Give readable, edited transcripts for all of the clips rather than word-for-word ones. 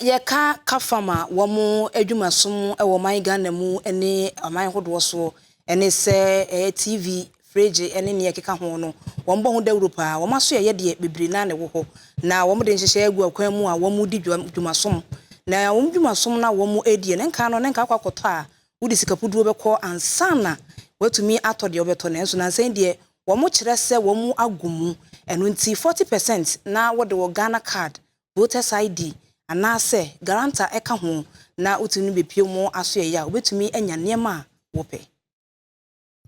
Yɛka Cafam a wɔn adwumasom wɔ ɔman Ghana mu ne aman hodoɔ soɔ ne sɛ ɛyɛ TV, fridge ne nea ɛkeka ho no, wɔn bɔ ho dawuro paa. Wɔn aso yɛyɛ deɛ bebree naa na ɛwɔ hɔ. Na wɔn de nhyehyɛeɛ agu akwan mu a wɔn di dwumasom. Na wɔn dwumasom na wɔn redi ne nka no ne nka akɔ akɔtɔ a wode sika puduo bɛkɔ ansa na watumi atɔ deɛ wɔbɛtɔ. Nanso nansan deɛ wɔn kyerɛ sɛ wɔn agu mu. Ɛno nti 40% na wɔde wɔ Ghana Card, voters ID anaasɛ guarantor ɛka ho na wotumi bepie mu aso yɛ a wobɛtumi anya nneɛma a wɔpɛ.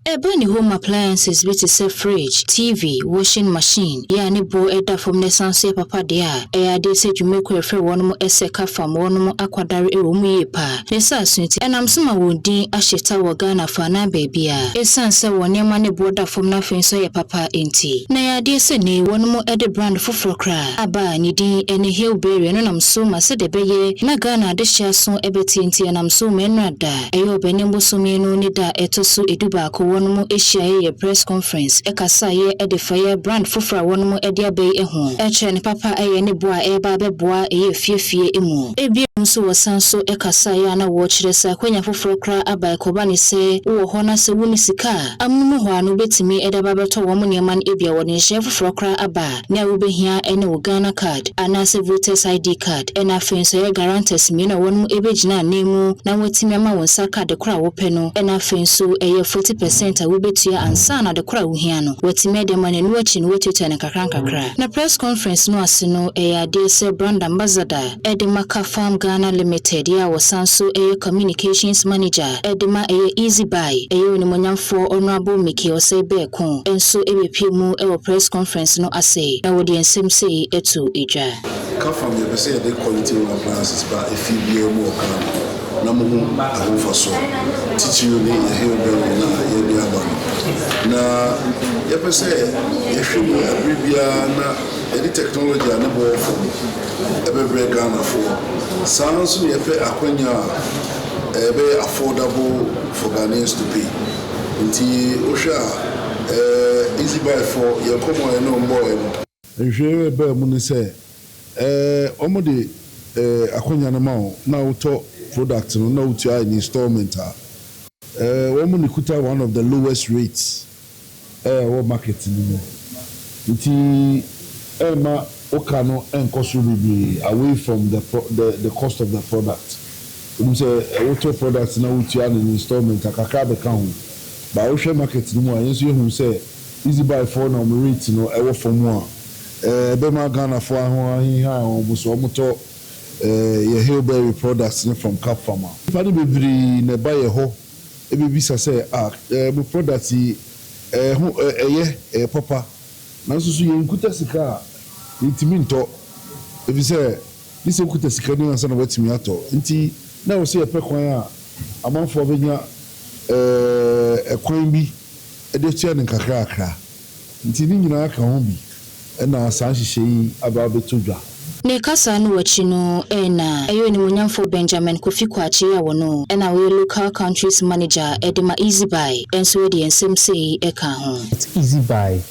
Ɛba ne home appliances bi te sɛ fridge, TV, washing machine, yɛ a ne bo ɛda fam na ɛsan so yɛ papa deɛ a, ɛyɛ adeɛ sɛ dwumakuo a ɛfrɛ wɔn ɛsɛ Cafam wɔn akwadare ɛwɔ mu yie paa. Ne saa so nti, ɛnam so ma wɔn din ahyeta wɔ Ghana fa anaa baabi a, ɛsiane sɛ wɔn nneɛma ne boɔ da fam na afei nso yɛ papa nti. Na ɛyɛ adeɛ sɛ ne wɔn ɛde brand foforɔ koraa aba a ne din ɛne Hillberry. Ɛno nam so ma sɛdeɛ ɛbɛyɛ na Ghana adehyɛ aso ɛbɛtie nti, ɛnam so ma ɛnora da ɛyɛ Ɔbɛnem bosome no ne da ɛtɔ so 11 wɔn ahyia yɛ press conference ɛkasaeɛ ɛde fa yɛ brand foforɔ a wɔn ɛde aba yi ho, ɛkyerɛ ne papa ɛyɛ ne boa a ɛreba abɛboa ɛyɛ fiefie mu. Ebien nso wɔsan so ɛkasaeɛ a na wɔrekyerɛ sɛ akwanya foforɔ koraa aba. Ɛkɔba ne sɛ wowɔ hɔ na sɛ wonni sika a amumu hɔ a no wobɛtumi ɛde aba abɛtɔ wɔn nneɛma no. Ebia wɔde nhyɛn foforɔ koraa aba ne a wobɛhia ɛne wo Ghana Card anaasɛ voters ID card, ɛna afei nso ɛyɛ guarantors mmienu a wɔn ɛbɛgyina anan mu na wɔatumi ama wɔn nsa card koro a wopɛ no, ɛna afei nso ɛyɛ 40% a wobɛtua ansa na ade koro a wohia no wɔatumi ɛde ama no. Ɛno akyi no wɔatuatua no nkakra nkakra. Na press conference no ase no, ɛyɛ adeɛ sɛ brand ambassador ɛde ma Cafam Ghana Limited yɛ a wɔsan so ɛyɛ communications manager ɛde ma ɛyɛ Easy Buy, ɛyɛ onimonyamfoɔ Honourable Mickey Osei Bɛɛko nso ɛbɛpie mu ɛwɔ press conference no ase na wɔde nsɛm sei ɛto edwa. Cafam, yɛpɛ sɛ yɛde quality home appliances ba efie biara mu wɔ Ghana na mo ho ahofa titiri ne yɛ Hillberry na yɛde aba no, na yɛpɛ sɛ yɛhwɛ mu ɛbere biara na yɛde technology a ne bɔ fam ɛbɛbrɛ Ghanafoɔ. Saa nso na yɛpɛ akwanya a ɛbɛyɛ affordable for Ghanaians to pay. Nti wohwɛ a Easy Buy for yɛn kɔmɔ a yɛne wɔn bɔɔɛ no, nhwɛ bɛɛ mu ne sɛ wɔn de akwanya no ma wo na wotɔ product no na wotua in installment a, wɔn ne kuta one of the lowest rates ɛwɔ market no mu, nti ɛma woka no ɛnkɔ soro bebree away from the pro the the cost of the product. Onim sɛ wotɔ product na wotua no in installment a, kakra bɛka ho ba. Wohwɛ market no mu a, yɛn nso yɛhu sɛ Easy Buy foɔ na wɔn rate no ɛwɔ fam a ɛbɛma Ghanafoɔ aho aheha a wɔn so wɔn tɔ yɛ Hillberry products no from Cafam. Nipa no bebree na ɛba yɛ hɔ ebibisa sɛ ah, mo product yi ho ɛyɛ papa, nanso so yɛn nkuta sika a yɛntumi ntɔ, efi sɛ ne sɛ okuta sika no ansa na watumi atɔ. Nti na ɛwɔ sɛ yɛpɛ kwan a amanfoɔ bɛnya ɛkwan bi ɛde atua ne nkakrakra. Nti ne nyinaa ka ho bi ɛna saa nhyehyɛ yi aba abɛto dwa. Ne kasa no wakyi no, ɛna ɛyɛ onimonyamfo Benjamin Kofi Kwakye a wɔno ɛna wɔyɛ local countries manager ɛde ma Easy Buy ɛnso wɔde nsɛm sei ɛka ho. It's Easy Buy,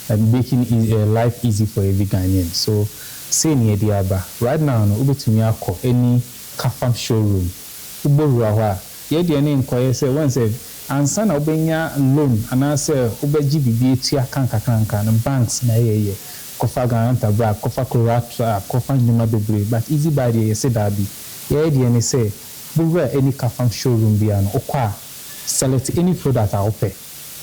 making life easy for every Ghanaian. So sei ne yɛde aba right now no, wobɛtumi akɔ any Cafam showroom, wobɔwura hɔ a, yɛdeɛ ne nkɔyɛ sɛ wɔn sɛ ansa na wobɛnya loan anaasɛ wobɛgye biribi atua kankakranka no, banks na ɛyɛyɛ kɔfa guarantor bra, kɔfa collateral, kɔfa nneɛma bebree. But Easy Buy deɛ, yɛsɛ daabi, yɛyɛ deɛ ne sɛ wowura any Cafam showroom bia no, wokɔ a, select any product a wopɛ.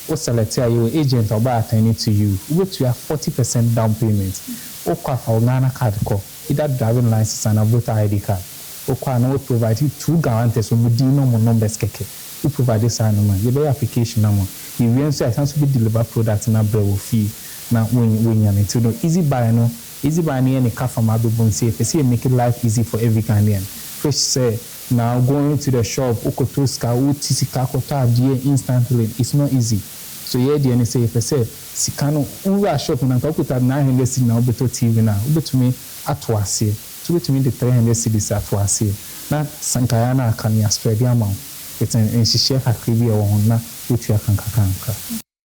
Wo select a, yɛwɔ agent a ɔbɛ attend to you. Wobɛtua 40% down payment. Wokɔ afa wo Ghana Card kɔ, either driving license ana voter ID card. Wokɔ a na wo provide two guarantors, wɔn din na wɔn numbers kɛkɛ. Wo provide saa no ma yɛbɛyɛ application ama. Yɛwie nso a, yɛsan so bɛ deliver product na abrɛ wɔ fie na wonya no. Nti no Easy Buy no yɛ ne Cafam abɛbɔ nsi yɛpɛ sɛ yɛ make life easy for every Ghanaian, which sɛ now going to the shop, wokɔtɔ sika, woti sika kɔtɔ adeɛ instantly, it's not easy. So yɛ deɛ ne sɛ yɛpɛ sɛ sika no wura shop na nka wokuta 900 cedis na wobɛtɔ TV no a, wobɛtumi ato aseɛ so wobɛtumi de 300 cedis ato aseɛ na nkaeɛ no aka no yɛaspread ama wo. Ɛtɛn nhyehyɛ kakra bi a ɛwɔ ho na wotua kankakankra.